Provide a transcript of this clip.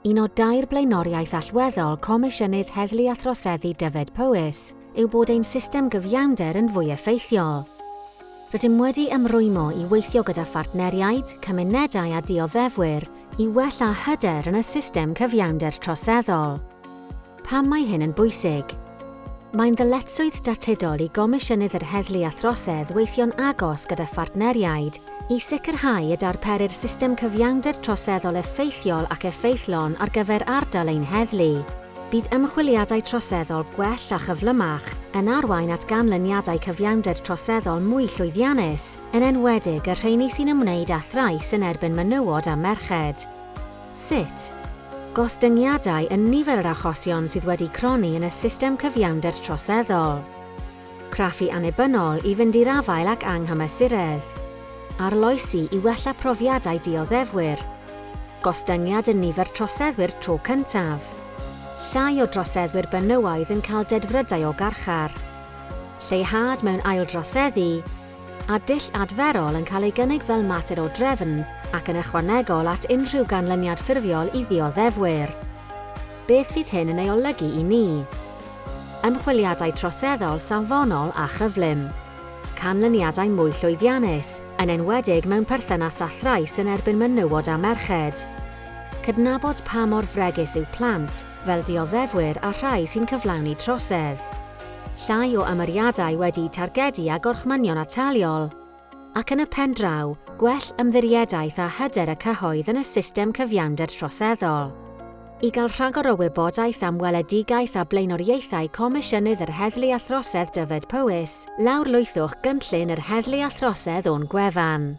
Un o dair blaenoriaeth allweddol Comisiynydd Heddlu a Throseddu Dyfed Powys yw bod ein system gyfiawnder yn fwy effeithiol. Rydym wedi ymrwymo i weithio gyda phartneriaid, cymunedau a dioddefwyr i wella hyder yn y system cyfiawnder troseddol. Pam mae hyn yn bwysig? Mae'n ddyletswydd statudol i Gomisiynydd yr Heddlu a Throsedd weithio'n agos gyda phartneriaid i sicrhau y darperir system cyfiawnder troseddol effeithiol ac effeithlon ar gyfer ardal ein heddlu. Bydd ymchwiliadau troseddol gwell a chyflymach yn arwain at ganlyniadau cyfiawnder troseddol mwy llwyddiannus, yn enwedig y rheini sy'n ymwneud â thrais yn erbyn menywod a merched. Sut? Gostyngiadau yn nifer yr achosion sydd wedi cronni yn y system cyfiawnder troseddol. Craffu annibynnol i fynd i'r afael ag anghymesuredd. Arloesi i wella profiadau dioddefwyr. Gostyngiad yn nifer troseddwyr tro cyntaf. Llai o droseddwyr benywaidd yn cael dedfrydau o garchar. Lleihad mewn aildroseddu, a dull adferol yn cael ei gynnig fel mater o drefn ac yn ychwanegol at unrhyw ganlyniad ffurfiol i ddioddefwyr. Beth fydd hyn yn ei olygu i ni? Ymchwiliadau troseddol safonol a chyflym. Canlyniadau mwy llwyddiannus, yn enwedig mewn perthynas â thrais yn erbyn menywod a merched. Cydnabod pa mor fregus yw plant, fel dioddefwyr a rhai sy'n cyflawni trosedd. Llai o ymyriadau wedi'u targedu a gorchmynion ataliol, ac yn y pen draw, gwell ymddiriedaeth a hyder y cyhoedd yn y system cyfiawnder troseddol. I gael rhagor o wybodaeth am weledigaeth a blaenoriaethau Comisiynydd yr Heddlu a Throsedd Dyfed Powys, lawrlwythwch Gynllun yr Heddlu a Throsedd o'n gwefan.